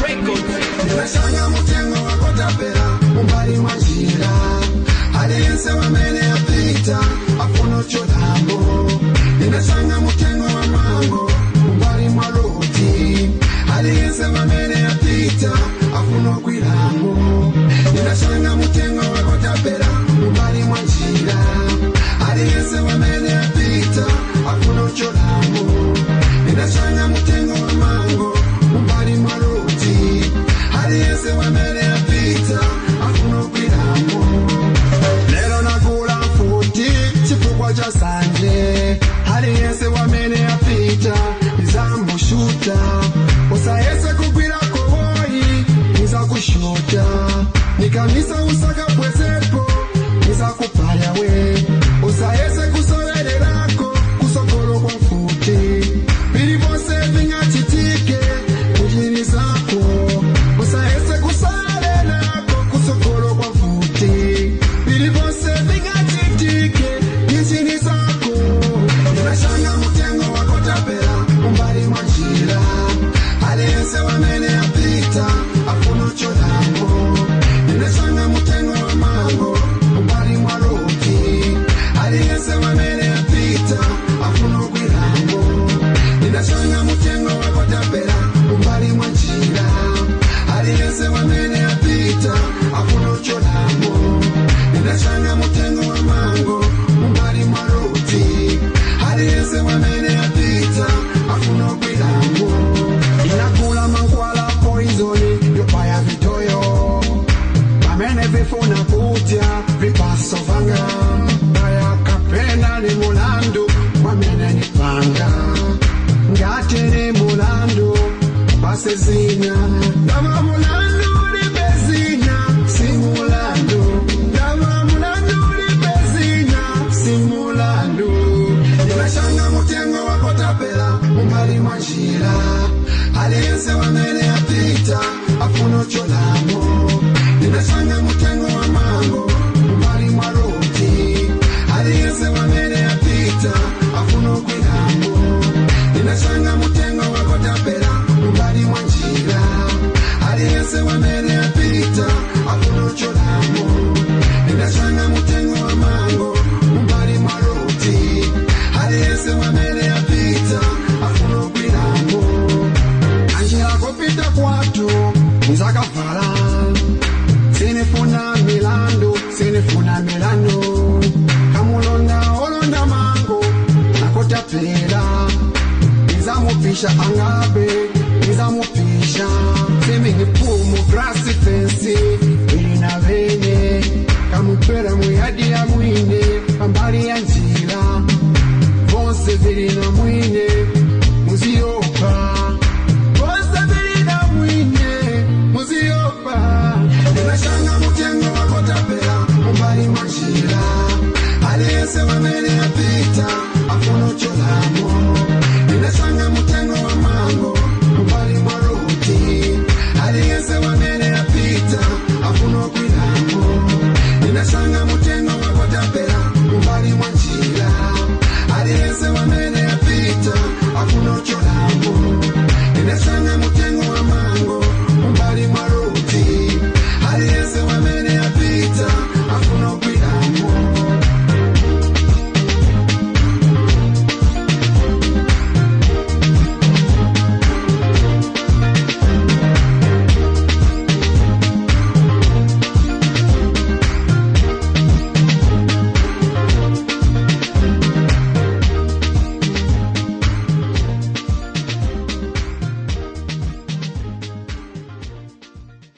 Records. Nimeshanga mutengo wa kotapela umbali mwa njira aliyense wamene apita afuno cholambo. Nimeshanga mutengo wa mango umbali mwa loti aliyense wamene apita afuno kwilambo. Nimeshanga mutengo wa kotapela umbali mwa njira aliyense wamene apita afuno cholambo. Nimeshanga mutengo wa mango umbali mwa loti aliyense wamene apita afuno kwilambo. Lero nakula mfuti chifukwa cha sanje aliyense wamene apita nizambushuta usayese kugwira koboyi nizakushuta nikamisa usakapwezepo nizakupaya we usayese kusowererako kusokolo kwa mfuti bili vonse vingachitike kujini zako usayese kusalelako kusokolo kwa mfuti bili vonse vingachitike kujini zako. Nimeshanga mutengo wa kotapela umbali mwa njira aliyense wamene apita afuno cholambo. Nimeshanga mutengo wa mango umbali mwa loti aliyense wamene apita afuno kwilambo. Nimeshanga mutengo wa kotapela umbali mwa njira aliyense wamene apita afuno cholambo. Nimeshanga mutengo wa mango umbali mwa loti aliyense wamene apita afuno kwilambo. Inakula mankwala poison yopaya vitoyo pamene vifuna kutya vipaso vanga kaya kapena ni mulandu wamene nipanga ngati ni mulandu basi zina ndava mulandu libe zina si mulandu ndava mulandu libe zina si mulandu. Nimeshanga mutengo wa kotapela umbali mwa njira aliyense wamene apita afuno cholambo. Nimeshanga mutengo wa mango umbali mwa loti aliyense wamene apita afuno kwilambo. Nimeshanga mutengo wa kotapela umbali mwa njira aliyense wamene apita afuno cholambo. Nimeshanga mutengo wa mango umbali mwa loti aliyense wamene apita afuno kwilambo. Anjira kupita kwatu nizakavala sinifuna milandu sinifuna milandu kamulonda olonda mango nakotapela nizamupisha angabe nizamupisha swimming pool grass fence ili na vene kamupera muyadi ya mwine.